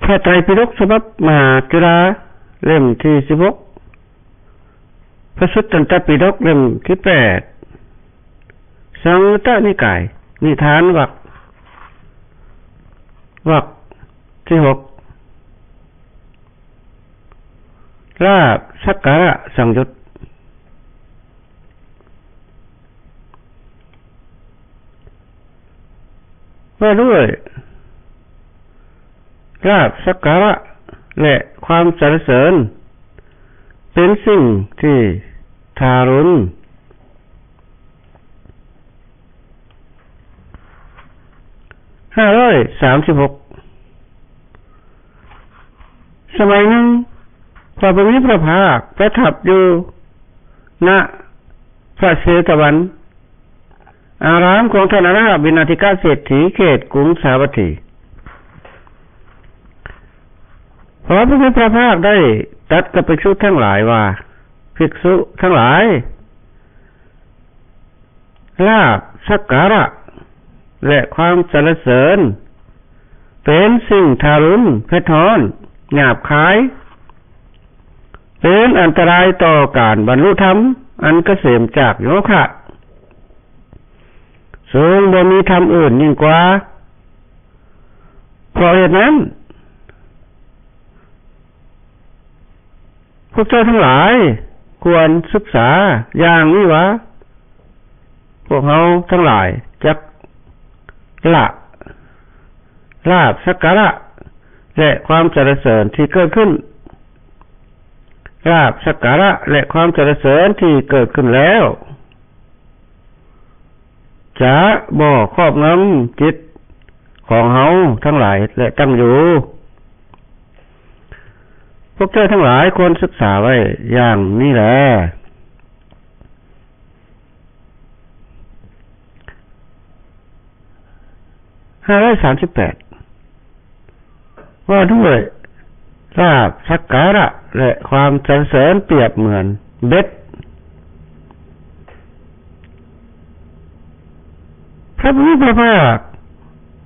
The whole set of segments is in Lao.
ພະໄຕປິດົກສະບັບມະຫາຈຸລາ ເຫຼັ້ມທີສິບຫົກ, ພະສຸດຕັນຕະປິດົກເຫຼັ້ມທີແປດ, ສັງຍຸດຕະນິກາຍ ນິທານວັກ ວັກທີຫົກ, ລາບສັກກາລະສັງຍຸດ ວ່າດ້ວຍລາບສັກກາລະ ແລະ ຄວາມສັນລະເສີນ ເປັນສິ່ງທີ່ທາລຸນ. ຫ້າຮ້ອຍສາມສິບຫົກ ສະໄໝໜຶ່ງ ພະຜູ້ມີພະພາກປະທັບຢູ່ ນະພະເຊຕະວັນ ອາຣາມຂອງທ່ານອາລາບວິນາທິກະເສດຖີ ເຂດກຸງສາວັດຖີ. ພະຜູ້ມີພະພາກໄດ້ຕັດກັບພິກສຸທັງຫຼາຍວ່າ, ພິກສຸທັງຫຼາຍ, ລາບສັກກາລະ ແລະ ຄວາມສັນລະເສີນ ເປັນສິ່ງທາລຸນ, ເຜັດຮ້ອນ, ຫຍາບຄາຍ, ເປັນອັນຕະລາຍຕໍ່ການບັນລຸທຳອັນກະເສມຈາກໂຍຄະ, ເຊິ່ງບໍ່ມີທຳອື່ນຍິ່ງກວ່າ. ເພາະເຫດນັ້ນ, ພວກເຈົ້າທັງຫຼາຍຄວນສຶກສາຢ່າງນີ້ວ່າ, ພວກເຮົາທັງຫຼາຍຈັກລະລາບສັກກາລະ ແລະ ຄວາມສັນລະເສີນທີ່ເກີດຂຶ້ນ, ລາບສັກກາລະ ແລະ ຄວາມສັນລະເສີນທີ່ເກີດຂຶ້ນແລ້ວ ຈະບໍ່ຄອບງຳຈິດຂອງເຮົາທັງຫຼາຍ ແລະ ຕັ້ງຢູ່. ພວກເຈົ້າທັງຫຼາຍຄວນສຶກສາໄວ້ຢ່າງນີ້ແລ. ຫ້າຮ້ອຍສາມສິບແປດ ວ່າດ້ວຍລາບສັກກາລະ ແລະ ຄວາມສັນເສີນປຽບເໝືອນເບັດ. ພະຜູ້ມີພະພາກ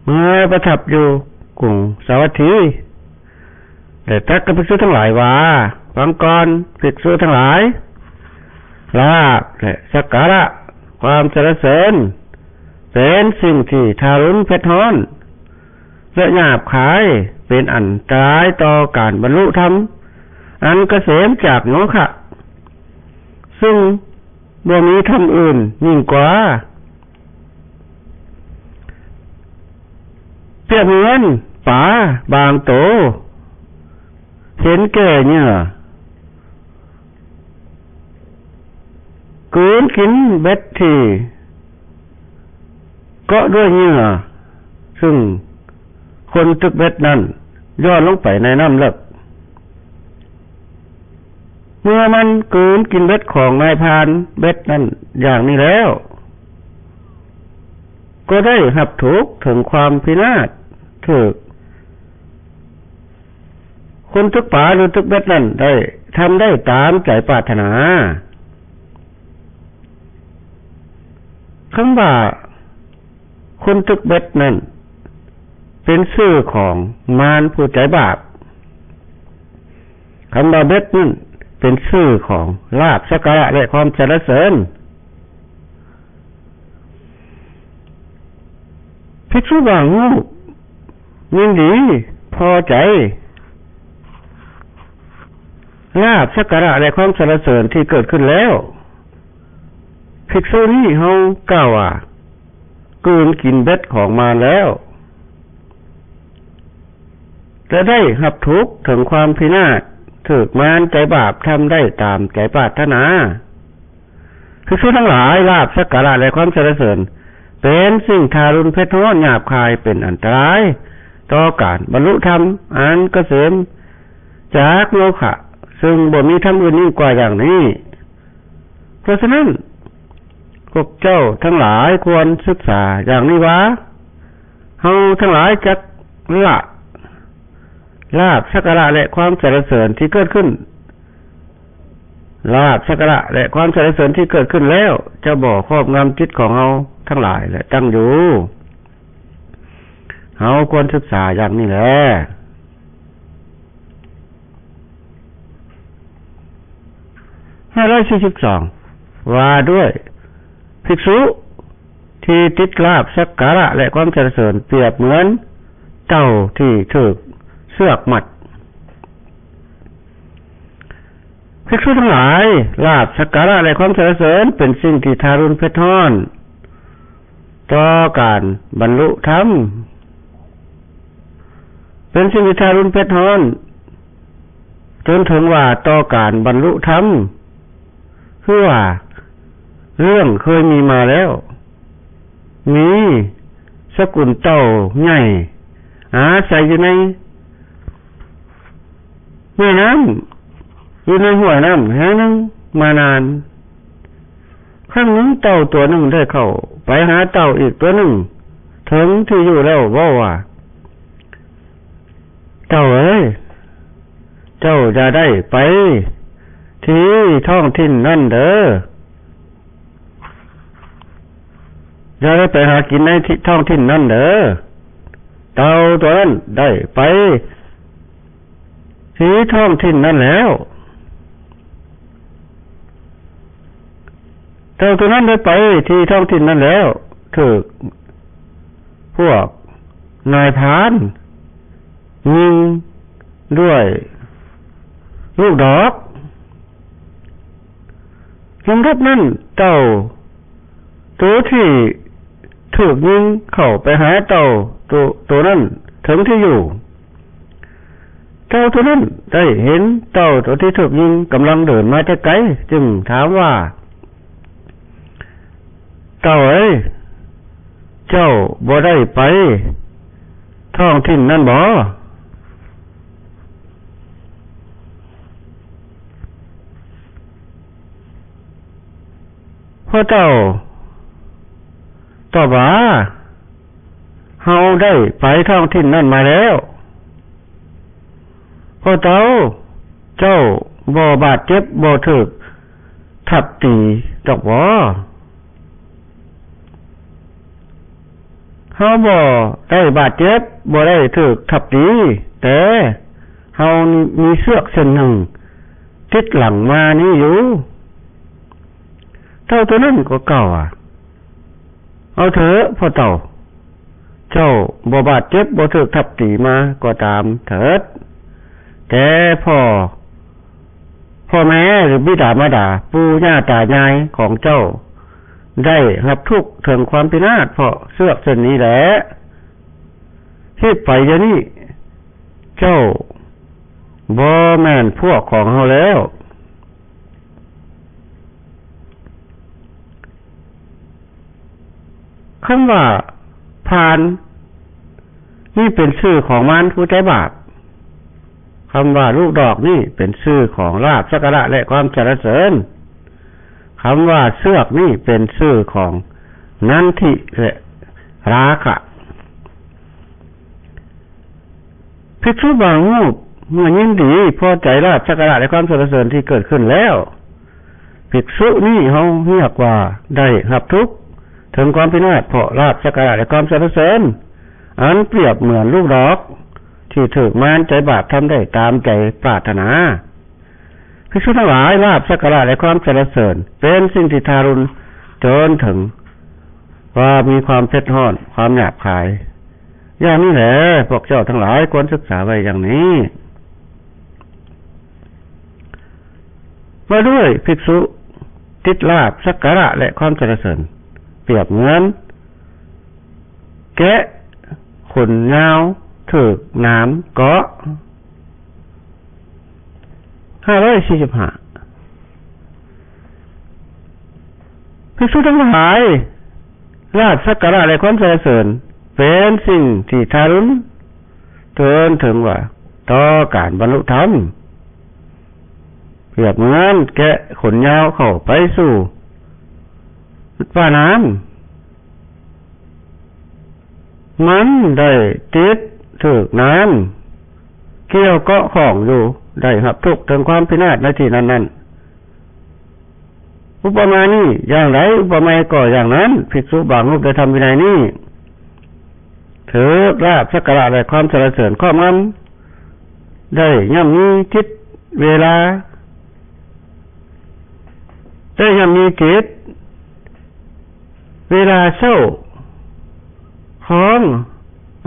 ເມື່ອປະທັບຢູ່ກຸງສາວັດຖີ ໄດ້ຕັດກັບພິກສຸທັງຫຼາຍວ່າ, ຟັງກ່ອນ, ພິກສຸທັງຫຼາຍ, ລາບ ແລະ ສັກກາລະ, ຄວາມສັນລະເສີນ ເປັນສິ່ງທີ່ທາລຸນ, ເຜັດຮ້ອນ ແລະ ຫຍາບຄາຍ, ເປັນອັນຕະລາຍຕໍ່ການບັນລຸທຳອັນກະເສມຈາກໂຍຄະ, ເຊິ່ງບໍ່ມີທຳອື່ນຍິ່ງກວ່າ. ປຽບເໝືອນປາບາງໂຕເຫັນແກ່ເຫຍື່ອ ກືນກິນເບັດທີ່ເກາະດ້ວຍເຫຍື່ອ, ຊຶ່ງຄົນຕຶກເບັດນັ້ນຢ່ອນລົງໄປໃນນ້ຳເລິກ. ເມື່ອມັນກືນກິນເບັດຂອງນາຍພານເບັດນັ້ນຢ່າງນີ້ແລ້ວ, ກໍໄດ້ຮັບທຸກເຖິງຄວາມພິນາດ, ຖືກຄົນຕຶກປາ ຫຼື ຕຶກເບັດນັ້ນໄດ້ ທຳໄດ້ຕາມໃຈປາດຖະໜາ. ຄຳວ່າ ຄົນຕຶກເບັດນັ້ນເປັນຊື່ຂອງມານຜູ້ໃຈບາບ. ຄຳວ່າເບັດນັ້ນເປັນຊື່ຂອງລາບສັກກາລະ ແລະ ຄວາມສັນລະເສີນ. ພິກສຸບາງຮູບຍິນດີພໍໃຈລາບສັກກາລະ ແລະ ຄວາມສັນລະເສີນທີ່ເກີດຂຶ້ນແລ້ວ. ພິກສຸນີ້ເຮົາກ່າວວ່າ ກືນກິນເບັດຂອງມານແລ້ວ ແລະ ໄດ້ຮັບທຸກເຖິງຄວາມພິນາດ, ຖືກມານໃຈບາບທຳໄດ້ຕາມໃຈປາດຖະໜາ. ພິກສຸທັງຫຼາຍ, ລາບສັກກາລະ ແລະ ຄວາມສັນລະເສີນ ເປັນສິ່ງທາລຸນ, ເຜັດຮ້ອນ, ຫຍາບຄາຍ, ເປັນອັນຕະລາຍຕໍ່ການບັນລຸທຳອັນກະເສມຈາກໂຍຄະ, ເຊິ່ງບໍ່ມີທຳອື່ນຍິ່ງກວ່າຢ່າງນີ້. ເພາະສະນັ້ນ, ພວກເຈົ້າທັງຫຼາຍຄວນສຶກສາຢ່າງນີ້ວ່າ, ເຮົາທັງຫຼາຍຈັກລະລາບສັກກາລະ ແລະ ຄວາມສັນລະເສີນທີ່ເກີດຂຶ້ນ. ລາບສັກກາລະ ແລະ ຄວາມສັນລະເສີນທີ່ເກີດຂຶ້ນແລ້ວ ຈະບໍ່ຄອບງຳຈິດຂອງເຮົາທັງຫຼາຍ ແລະ ຕັ້ງຢູ່. ເຮົາຄວນສຶກສາຢ່າງນີ້ແລ. ຫ້າຮ້ອຍສີ່ສິບສອງ ວ່າດ້ວຍ ພິກສຸທີ່ຕິດລາບສັກກາລະ ແລະ ຄວາມສັນລະເສີນ ປຽບເໝືອນເຕົ່າທີ່ຖືກເຊືອກມັດ. ພິກສຸທັງຫຼາຍ, ລາບສັກກາລະ ແລະ ຄວາມສັນລະເສີນ ເປັນສິ່ງທີ່ທາລຸນເຜັດຮ້ອນຕໍ່ການບັນລຸທຳ, ເປັນສິ່ງທີ່ທາລຸນເຜັດຮ້ອນ ຈົນເຖິງວ່າຕໍ່ການບັນລຸທຳ, ຄືວ່າເລື່ອງເຄີຍມີມາແລ້ວ, ມີສະກຸນເຕົ່າໃຫຍ່ອາໄສຢູ່ໃນແມ່ນ້ຳ, ຢູ່ໃນຫ້ວຍນ້ຳແຫ່ງໜຶ່ງມານານ. ຄັ້ງໜຶ່ງເຕົ່າຕົວໜຶ່ງໄດ້ເຂົ້າໄປຫາເຕົ່າອີກຕົວໜຶ່ງເຖິງທີ່ຢູ່ແລ້ວເວົ້າວ່າ, ເຕົ່າເອີຍ, ເຈົ້າຢ່າໄດ້ໄປທີ່ທ້ອງຖິ່ນນັ້ນເດີ, ຢ່າໄດ້ໄປຫາກິນໃນທີ່ທ້ອງຖິ່ນນັ້ນເດີ. ເຕົ່າຕົວນັ້ນໄດ້ໄປທີ່ທ້ອງຖິ່ນນັ້ນແລ້ວ. ເຕົ່າຕົວນັ້ນໄດ້ໄປທີ່ທ້ອງຖິ່ນນັ້ນແລ້ວ, ຖືກພວກນາຍພານຍິງດ້ວຍລູກດອກ. ລຳດັບນັ້ນເຕົ່າໂຕທີ່ຖືກຍິງເຂົ້າໄປຫາເຕົ່າໂຕ ໂຕນັ້ນເຖິງທີ່ຢູ່. ເຕົ່າໂຕນັ້ນໄດ້ເຫັນເຕົ່າໂຕທີ່ຖືກຍິງກຳລັງເດີນມາແຕ່ໄກ, ຈຶ່ງຖາມວ່າ, ເຕົ່າເອີຍ, ເຈົ້າບໍ່ໄດ້ໄປທ້ອງຖິ່ນນັ້ນບໍ? ພໍ່ເຕົ່າຕອບວ່າ, ເຮົາໄດ້ໄປທ້ອງຖິ່ນນັ້ນມາແລ້ວ. ພໍ່ເຕົ່າ, ເຈົ້າບໍ່ບາດເຈັບ, ບໍ່ຖືກທັບຕີດອກບໍ? ເຮົາບໍ່ໄດ້ບາດເຈັບ, ບໍ່ໄດ້ຖືກທັບຕີ, ແຕ່ເຮົາມີເຊືອກເສັ້ນໜຶ່ງຕິດຫຼັງມານີ້ຢູ່. ເຕົ່າໂຕນັ້ນກໍກ່າວວ່າ, ເອົາເຖາະພໍ່ເຕົ່າ, ເຈົ້າບໍ່ບາດເຈັບ, ບໍ່ຖືກທັບຕີມາກໍຕາມເຖີດ, ແຕ່ພໍ່ ພໍ່ແມ່ ຫຼື ບິດາມາດາ, ປູ່ຍ່າຕາຍາຍຂອງເຈົ້າ ໄດ້ຮັບທຸກເຖິງຄວາມພິນາດເພາະເຊືອກເສັ້ນນີ້ແຫຼະ. ຮີບໄປດຽວນີ້, ເຈົ້າບໍ່ແມ່ນພວກຂອງເຮົາແລ້ວ. ຄຳວ່າພານນີ້ເປັນຊື່ຂອງມານຜູ້ໃຈບາບ. ຄຳວ່າລູກດອກນີ້ເປັນຊື່ຂອງລາບສັກກາລະ ແລະ ຄວາມສັນລະເສີນ. ຄຳວ່າເຊືອກນີ້ເປັນຊື່ຂອງນັນທິ ແລະ ລາຄະ. ພິກສຸບາງຮູບເມື່ອຍິນດີພໍໃຈລາບສັກກາລະ ແລະ ຄວາມສັນລະເສີນທີ່ເກີດຂຶ້ນແລ້ວ, ພິກສຸນີ້ເຮົາຮຽກວ່າໄດ້ຮັບທຸກເຖິງຄວາມພິນາດເພາະລາບສັກກາລະ ແລະ ຄວາມສັນລະເສີນ, ອັນປຽບເໝືອນລູກດອກທີ່ຖືກມານໃຈບາບທຳໄດ້ຕາມໃຈປາດຖະໜາ. ພິກສຸທັງຫຼາຍ, ລາບສັກກາລະ ແລະ ຄວາມສັນລະເສີນ ເປັນສິ່ງທີ່ທາລຸນຈົນເຖິງວ່າມີຄວາມເຜັດຮ້ອນ, ຄວາມຫຍາບຄາຍ. ຢ່າງນີ້ແຫຼະ, ພວກເຈົ້າທັງຫຼາຍຄວນສຶກສາໄວ້ຢ່າງນີ້. ວ່າດ້ວຍພິກສຸຕິດລາບສັກກາລະ ແລະ ຄວາມສັນລະເສີນ, ປຽບເໝືອນແກະຂົນຍາວຖືກໜາມເກາະ. ຫ້າຮ້ອຍສີ່ສິບຫ້າ ພິກສຸທັງຫຼາຍ, ລາບສັກກາລະ ແລະ ຄວາມສັນລະເສີນ ເປັນສິ່ງທີ່ທາລຸນຈົນເຖິງວ່າຕໍ່ການບັນລຸທຳ, ປຽບເໝືອນແກະຂົນຍາວເຂົ້າໄປສູ່ປານ້ຳ. ມັນໄດ້ຕິດຖືກນ້ຳກ່ຽວເກາະຂ້ອງຢູ່, ໄດ້ຮັບທຸກເຖິງຄວາມພິນາດໃນທີ່ນັ້ນໆ. ອຸປະມານີ້ຢ່າງໃດ, ອຸປະໄມກໍຢ່າງນັ້ນ. ພິກສຸບາງຮູບໃນທຳວິໄນນີ້ ຖືກລາບສັກກາລະ ແລະ ຄວາມສັນລະເສີນຄອບງຳ, ໄດ້ຍ່ຳມີຈິດເວລາ ໄດ້ຍ່ຳມີຈິດ ເວລາເຊົ້າ ຂອງ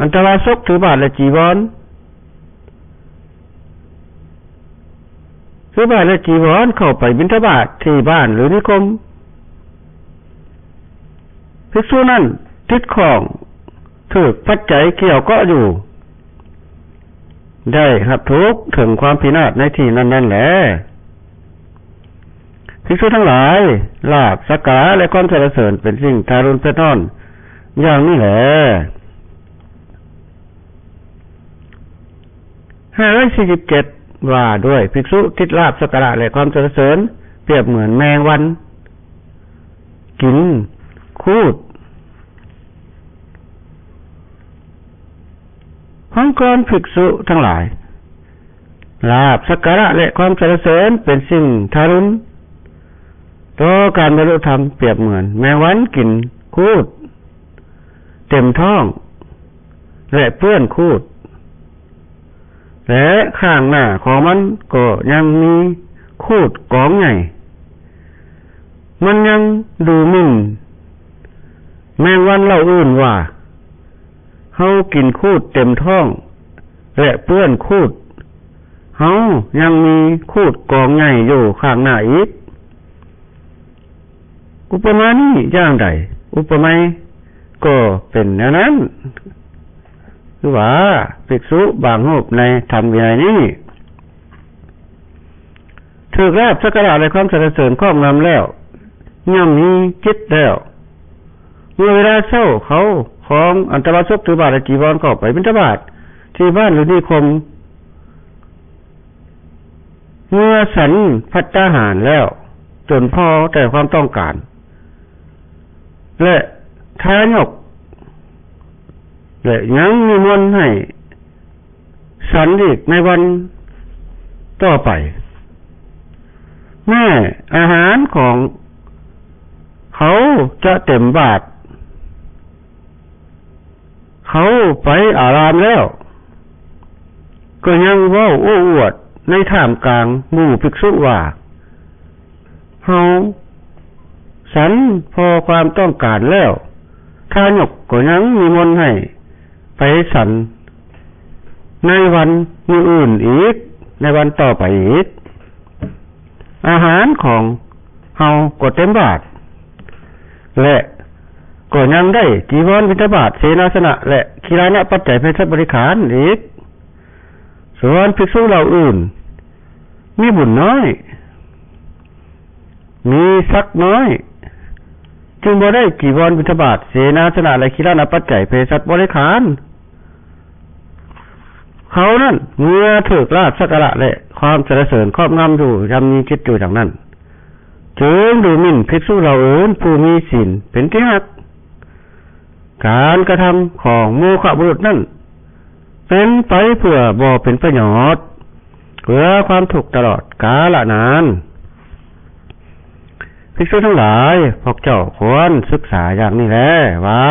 ອັນຕະວາສົກຖືບາດ ແລະ ຈີວອນ ຖືບາດ ແລະ ຈີວອນ ເຂົ້າໄປບິນທະບາດທີ່ບ້ານ ຫຼື ນິຄົມ. ພິກສຸນັ້ນຕິດຂ້ອງ ຖືກປັດໄຈກ່ຽວເກາະຢູ່ ໄດ້ຮັບທຸກເຖິງຄວາມພິນາດໃນທີ່ນັ້ນໆແລ. ພິກສຸທັງຫຼາຍ, ລາບສັກກາລະ ແລະ ຄວາມສັນລະເສີນເປັນສິ່ງທາລຸນເພັດຮ້ອນຢ່າງນີ້ແລ. ຫ້າຮ້ອຍສີ່ສິບເຈັດ ວ່າດ້ວຍພິກສຸຕິດລາບສັກກາລະ ແລະ ຄວາມສັນລະເສີນ ປຽບເໝືອນແມງວັນກິນຄູດ. ຟັງກ່ອນ ພິກສຸທັງຫຼາຍ, ລາບສັກກາລະ ແລະ ຄວາມສັນລະເສີນເປັນສິ່ງທາລຸນຕໍ່ການບັນລຸທຳ ປຽບເໝືອນແມງວັນກິນຄູດເຕັມທ້ອງ ແລະ ເປື້ອນຄູດ. ແລະ ຂ້າງໜ້າຂອງມັນກໍຍັງມີຄູດກອງໃຫຍ່. ມັນຍັງດູໝິ່ນແມງວັນເຫຼົ່າອື່ນວ່າ, ເຮົາກິນຄູດເຕັມທ້ອງ ແລະ ເປື້ອນຄູດ. ເຮົາຍັງມີຄູດກອງໃຫຍ່ຢູ່ຂ້າງໜ້າອີກ. ອຸປະມານີ້ຢ່າງໃດ? ອຸປະໄມກໍເປັນແນວນັ້ນ. ຄືວ່າ ພິກສຸບາງຮູບໃນທຳວິໄນນີ້ ຖືກລາບສັກກາລະ ແລະ ຄວາມສັນລະເສີນຄອບງຳແລ້ວ, ຍ່ຳມີຈິດແລ້ວ. ເມື່ອເວລາເຊົ້າ ເຂົາຂອງອັນຕະວາສົກຖືບາດ ແລະ ຈີວອນ ເຂົ້າໄປບິນທະບາດທີ່ບ້ານ ຫຼື ນິຄົມ. ເມື່ອສັນພັດຕາຫານແລ້ວ ຈົນພໍແຕ່ຄວາມຕ້ອງການ ແລະ ທາຍົກ ແລະ ຍັງນິມົນໃຫ້ສັນອີກໃນວັນຕໍ່ໄປ. ແມ້ອາຫານຂອງເຂົາຈະເຕັມບາດ, ເຂົາໄປອາລາມແລ້ວ ກໍຍັງເວົ້າໂອ້ອວດໃນທ່າມກາງໝູ່ພິກສຸວ່າ, ເຮົາສັນພໍຄວາມຕ້ອງການແລ້ວ. ທາຍົກກໍຍັງນິມົນໃຫ້ໄປສັນໃນວັນມື້ອື່ນອີກ, ໃນວັນຕໍ່ໄປອີກ. ອາຫານຂອງເຮົາກໍເຕັມບາດ ແລະ ກໍຍັງໄດ້ຈີວອນບິນທະບາດ, ເສນາສະນະ ແລະ ຄີລານະປັດໄຈເພສັດບໍລິຂານອີກ. ສ່ວນພິກສຸເຫຼົ່າອື່ນມີບຸນນ້ອຍ, ມີສັກນ້ອຍ, ຈຶ່ງບໍ່ໄດ້ຈີວອນບິນທະບາດ, ເສນາສະນະ ແລະ ຄີລານະປັດໄຈເພສັດບໍລິຂານ. ເຂົານັ້ນເມື່ອຖືກລາບສັກກາລະ ແລະ ຄວາມສັນລະເສີນຄອບງຳຢູ່, ຍ່ຳມີຈິດຢູ່ດັ່ງນັ້ນ, ຈຶ່ງດູໝິ່ນພິກສຸເຫຼົ່າອື່ນຜູ້ມີສິນເປັນທີ່ຮັກ. ການກະທຳຂອງໂມຄະບຸລຸດນັ້ນ ເປັນໄປເພື່ອບໍ່ເປັນປະໂຫຍດ, ເພື່ອຄວາມທຸກຕະຫຼອດກາລະນານ. ພິກສຸທັງຫຼາຍ, ພວກເຈົ້າຄວນສຶກສາຢ່າງນີ້ແລວ່າ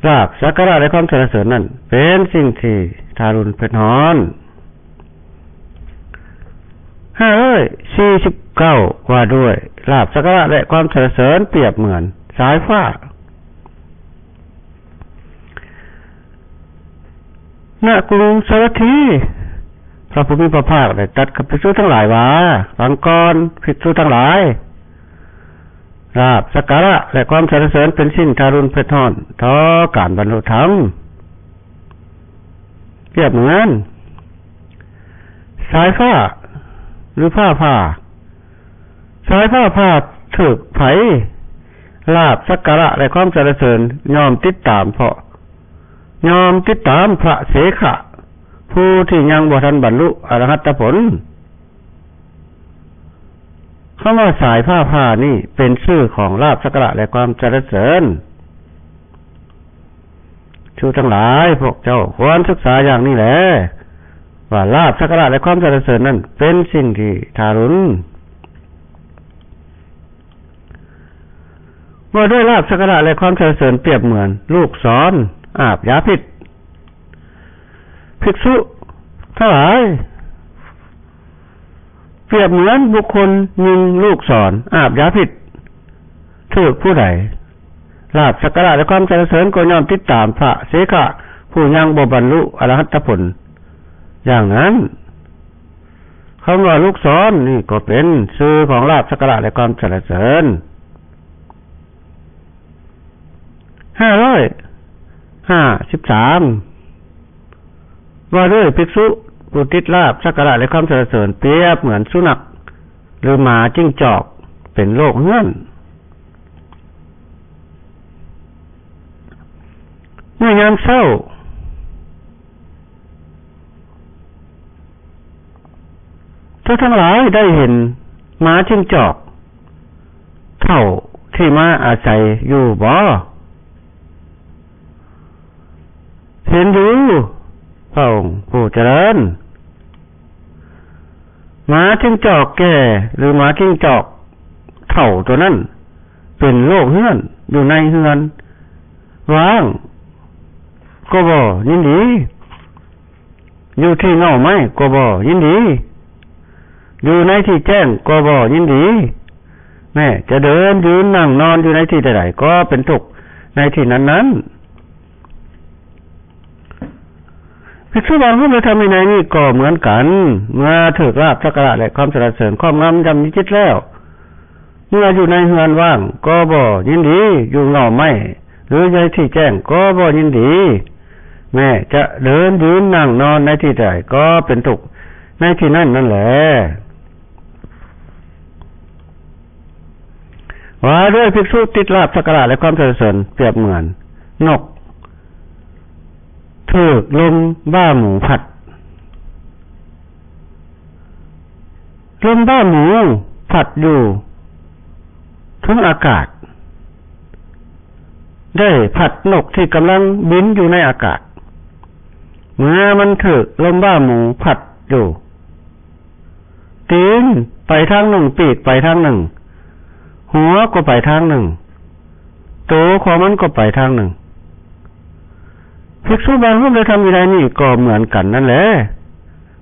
ລາບສັກກາລະ ແລະ ຄວາມສັນລະເສີນນັ້ນ ເປັນສິ່ງທີ່ທາລຸນເຜັດຮ້ອນ. ຫ້າຮ້ອຍສີ່ສິບເກົ້າ ວ່າດ້ວຍລາບສັກກາລະ ແລະ ຄວາມສັນລະເສີນປຽບເໝືອນສາຍຟ້າ. ນະກຸງສາວັດຖີ ພະຜູ້ມີພະພາກໄດ້ຕັດກັບພິກສຸທັງຫຼາຍວ່າ, ຟັງກ່ອນ ພິກສຸທັງຫຼາຍ, ລາບສັກກາລະ ແລະ ຄວາມສັນລະເສີນເປັນສິ່ງທາລຸນເຜັດຮ້ອນຕໍ່ການບັນລຸທຳ. ປຽບເໝືອນສາຍຟ້າ ຫຼື ຟ້າຜ່າ. ສາຍຟ້າຜ່າຖືກໃຜ, ລາບສັກກາລະ ແລະ ຄວາມສັນລະເສີນຍ່ອມຕິດຕາມເພາະ, ຍ່ອມຕິດຕາມພະເສຂະ ຜູ້ທີ່ຍັງບໍ່ທັນບັນລຸອະລະຫັດຕະຜົນ. ຄຳວ່າສາຍຟ້າຜ່ານີ້ເປັນຊື່ຂອງລາບສັກກາລະ ແລະ ຄວາມສັນລະເສີນ. ເຈົ້າທັງຫຼາຍ, ພວກເຈົ້າຄວນສຶກສາຢ່າງນີ້ແລວ່າ ລາບສັກກາລະ ແລະ ຄວາມສັນລະເສີນນັ້ນເປັນສິ່ງທີ່ທາລຸນ. ວ່າດ້ວຍລາບສັກກາລະ ແລະ ຄວາມສັນລະເສີນປຽບເໝືອນລູກສອນອາບຢາພິດ. ພິກສຸທັງຫຼາຍ, ປຽບເໝືອນບຸກຄົນຍິງລູກສອນອາບຢາພິດ ຖືກຜູ້ໃດ ລາບສັກກາລະ ແລະ ຄວາມສັນລະເສີນກໍຍ່ອມຕິດຕາມພະເສຂະຜູ້ຍັງບໍ່ບັນລຸອະລະຫັດຕະຜົນຢ່າງນັ້ນ. ຄຳວ່າລູກສອນນີ້ກໍເປັນຊື່ຂອງລາບສັກກາລະ ແລະ ຄວາມສັນລະເສີນ. ຫ້າຮ້ອຍຫ້າສິບສາມ ວ່າດ້ວຍພິກສຸຜູ້ຕິດລາບສັກກາລະ ແລະ ຄວາມສັນລະເສີນ ປຽບເໝືອນສຸນັກ ຫຼື ໝາຈິ້ງຈອກ ເປັນໂລກເຮືອນ. ເມື່ອຍາມເຊົ້າ ເຈົ້າທັງຫຼາຍໄດ້ເຫັນໝາຈິ້ງຈອກເຖົ້າທີ່ມາອາໄສຢູ່ບໍ່? ເຫັນຢູ່ ພະອົງຜູ້ຈະເລີນ. ໝາຈິ້ງຈອກແກ່ ຫຼື ໝາຈິ້ງຈອກເຖົ້າໂຕນັ້ນ ເປັນໂລກເຮືອນ ຢູ່ໃນເຮືອນວ່າງກໍບໍ່ຍິນດີ, ຢູ່ທີ່ເງົ້າໄມ້ກໍບໍ່ຍິນດີ, ຢູ່ໃນທີ່ແຈ້ງກໍບໍ່ຍິນດີ. ແມ້ຈະເດີນຢືນນັ່ງນອນຢູ່ໃນທີ່ໃດໆ ກໍເປັນທຸກໃນທີ່ນັ້ນໆ. ພິກສຸບາງຮູບໃນທຳວິໄນນີ້ກໍເໝືອນກັນ, ເມື່ອຖືກລາບສັກກາລະ ແລະ ຄວາມສັນລະເສີນຄອບງຳຢ່ຳມີຈິດແລ້ວ, ເມື່ອຢູ່ໃນເຮືອນວ່າງກໍບໍ່ຍິນດີ, ຢູ່ເງົ້າໄມ້ ຫຼື ໃນທີ່ແຈ້ງກໍບໍ່ຍິນດີ, ແມ້ຈະເດີນຢືນນັ່ງນອນໃນທີ່ໃດກໍເປັນທຸກໃນທີ່ນັ້ນນັ້ນແລ. ວ່າດ້ວຍພິກສຸຕິດລາບສັກກາລະ ແລະ ຄວາມສັນລະເສີນ ປຽບເໝືອນນົກຖືກລົມບ້າໝູພັດ. ລົມບ້າໝູພັດຢູ່ເທິງອາກາດ ໄດ້ພັດນົກທີ່ກຳລັງບິນຢູ່ໃນອາກາດ. ເມື່ອມັນຖືກລົມບ້າໝູພັດຢູ່ ຕີນໄປທາງໜຶ່ງ, ປີກໄປທາງໜຶ່ງ, ຫົວກໍໄປທາງໜຶ່ງ, ໂຕຂອງມັນກໍໄປທາງໜຶ່ງ. ພິກສຸບາງຮູບໃນທຳວິໄນນີ້ກໍເໝືອນກັນນັ້ນແລ.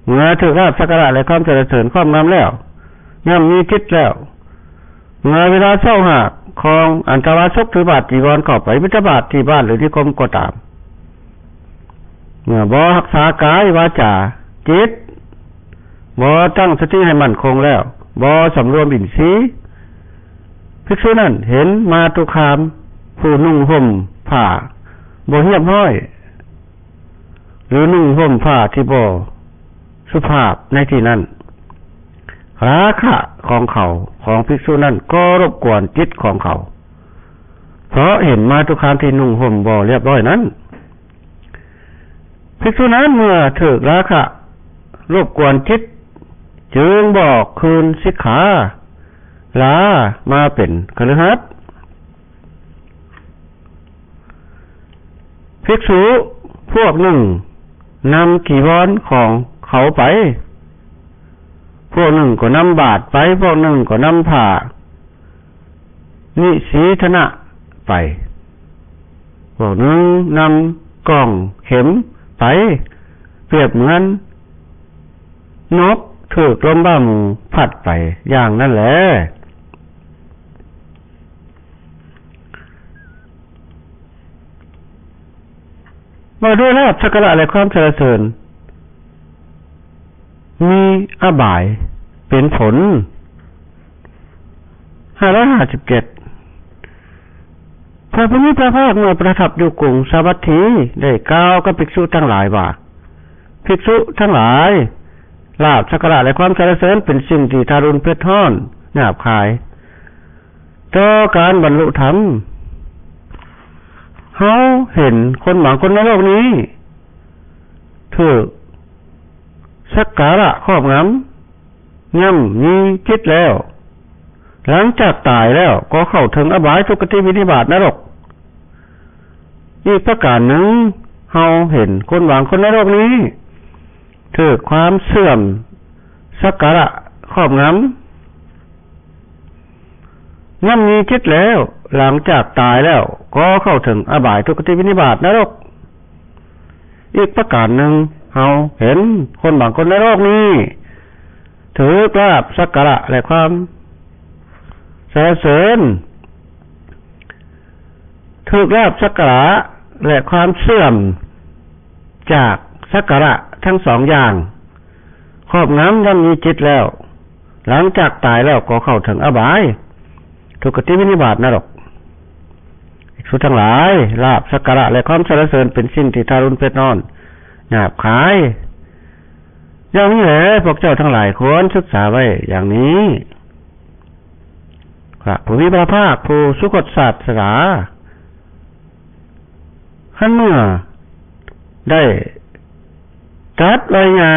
ເມື່ອຖືກລາບສັກກາລະ ແລະ ຄວາມສັນລະເສີນຄອບງຳແລ້ວ, ຍ່ອມມີຈິດແລ້ວ, ເມື່ອເວລາເຊົ້າຫາກຄອງອັນຕະວາສົກ ຖືບາດຈີວອນເຂົ້າໄປບິນທະບາດທີ່ບ້ານ ຫຼື ນິຄົມກໍຕາມ, ເມື່ອບໍ່ຮັກສາກາຍ ວາຈາ ຈິດ, ບໍ່ຕັ້ງສະຕິໃຫ້ໝັ້ນຄົງແລ້ວ, ບໍ່ສຳລວມອິນຊີ, ພິກສຸນັ້ນເຫັນມາຕຸຄາມຜູ້ນຸ່ງຫົ່ມຜ້າບໍ່ຮຽບຮ້ອຍ ຫຼື ນຸ່ງຫົ່ມຜ້າທີ່ບໍ່ສຸພາບໃນທີ່ນັ້ນ, ລາຄະຂອງເຂົາ ຂອງພິກສຸນັ້ນກໍລົບກວນຈິດຂອງເຂົາ ເພາະເຫັນມາຕຸຄາມທີ່ນຸ່ງຫົ່ມບໍ່ຮຽບຮ້ອຍນັ້ນ. ພິກສຸນັ້ນເມື່ອຖືກລາຄະລົບກວນຈິດ ຈຶ່ງບອກຄືນສິກຂາ ລາມາເປັນຄະລືຫັດ. ພິກສຸພວກໜຶ່ງນຳຈີວອນຂອງເຂົາໄປ, ພວກໜຶ່ງກໍນຳບາດໄປ, ພວກໜຶ່ງກໍນຳຜ້ານິສີທະນະໄປ, ພວກໜຶ່ງນຳກ້ອງເຂັມໄປ, ປຽບເໝືອນນົກຖືກລົມບ້າໝູພັດໄປຢ່າງນັ້ນແລ. ວ່າດ້ວຍລາບສັກກາລະ ແລະ ຄວາມສັນລະເສີນ ມີອະບາຍເປັນຜົນ. ຫ້າຮ້ອຍຫ້າສິບເຈັດ ພະຜູ້ມີພະພາກເມື່ອປະທັບຢູ່ກຸງສາວັດຖີ ໄດ້ກ່າວກັບພິກສຸທັງຫຼາຍວ່າ, ພິກສຸທັງຫຼາຍ, ລາບສັກກາລະ ແລະ ຄວາມສັນລະເສີນເປັນສິ່ງທີ່ທາລຸນເຜັດຮ້ອນ ຫຍາບຄາຍ ຕໍ່ການບັນລຸທຳ. ເຮົາເຫັນຄົນບາງຄົນໃນໂລກນີ້ຖືກສັກກາລະຄອບງຳ, ຍ່ຳມີຈິດແລ້ວ, ຫຼັງຈາກຕາຍແລ້ວກໍເຂົ້າເຖິງອະບາຍ, ທຸກຄະຕິ, ວິນິບາດ, ນະລົກ. ອີກປະການໜຶ່ງ, ເຮົາເຫັນຄົນບາງຄົນໃນໂລກນີ້ຖືກຄວາມເສື່ອມສັກກາລະຄອບງຳ. ຍ່ຳມີຈິດແລ້ວ, ຫຼັງຈາກຕາຍແລ້ວກໍເຂົ້າເຖິງອະບາຍ, ທຸກຄະຕິ, ວິນິບາດ, ນະລົກ. ອີກປະການໜຶ່ງ, ເຮົາເຫັນຄົນບາງຄົນໃນໂລກນີ້ ຖືກລາບສັກກາລະ ແລະ ຄວາມສັນລະເສີນ, ຖືກລາບສັກກາລະ ແລະ ຄວາມເຊື່ອມຈາກສັກກາລະທັງສອງຢ່າງ ຄອບງຳຍ່ຳມີຈິດແລ້ວ, ຫຼັງຈາກຕາຍແລ້ວກໍເຂົ້າເຖິງອະບາຍ, ທຸກຄະຕິວິນິບາດ, ນະລົກ. ພິກສຸທັງຫຼາຍ, ລາບສັກກາລະ ແລະ ຄວາມສັນລະເສີນເປັນສິ່ງທີ່ທາລຸນເພັດຮ້ອນ, ຫຍາບຄາຍ. ຢ່າງນີ້ແຫຼະ ພວກເຈົ້າທັງຫຼາຍຄວນສຶກສາໄວ້ຢ່າງນີ້. ພະຜູ້ມີພະພາກຜູ້ສຸຄົດສາດສະດາ ຄັນເມື່ອໄດ້ຕັດໄວຍາ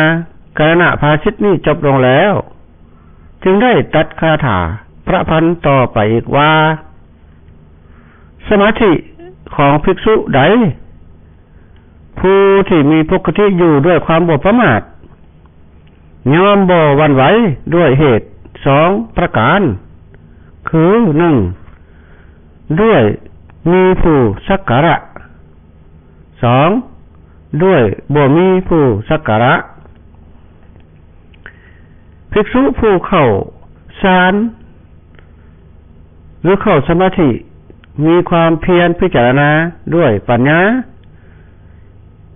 ກະລະນະພາສິດນີ້ຈົບລົງແລ້ວ, ຈຶ່ງໄດ້ຕັດຄາຖາປະພັນຕໍ່ໄປອີກວ່າ, ສະມາທິຂອງພິກສຸໃດ ຜູ້ທີ່ມີປົກກະຕິຢູ່ດ້ວຍຄວາມບໍ່ປະໝາດ ຍ່ອມບໍ່ຫວັ່ນໄຫວດ້ວຍເຫດສອງປະການ ຄື ໜຶ່ງ ດ້ວຍມີຜູ້ສັກກາລະ, ສອງ ດ້ວຍບໍ່ມີຜູ້ສັກກາລະ. ພິກສຸຜູ້ເຂົ້າສານ ຫຼື ເຂົ້າສະມາທິ ມີຄວາມພຽນພິຈາລະນາດ້ວຍປັນຍາ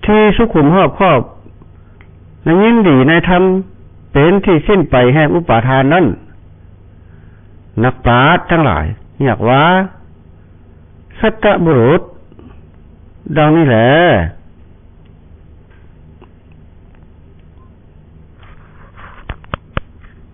ທີ່ສຸຂຸມຮອບຄອບ ແລະ ຍິນດີໃນທຳເປັນທີ່ສິ້ນໄປແຫ່ງອຸປາທານນັ້ນ, ນັກປາດທັງຫຼາຍຮຽກວ່າສັດຕະບຸລຸດ. ດັ່ງນີ້ແລ.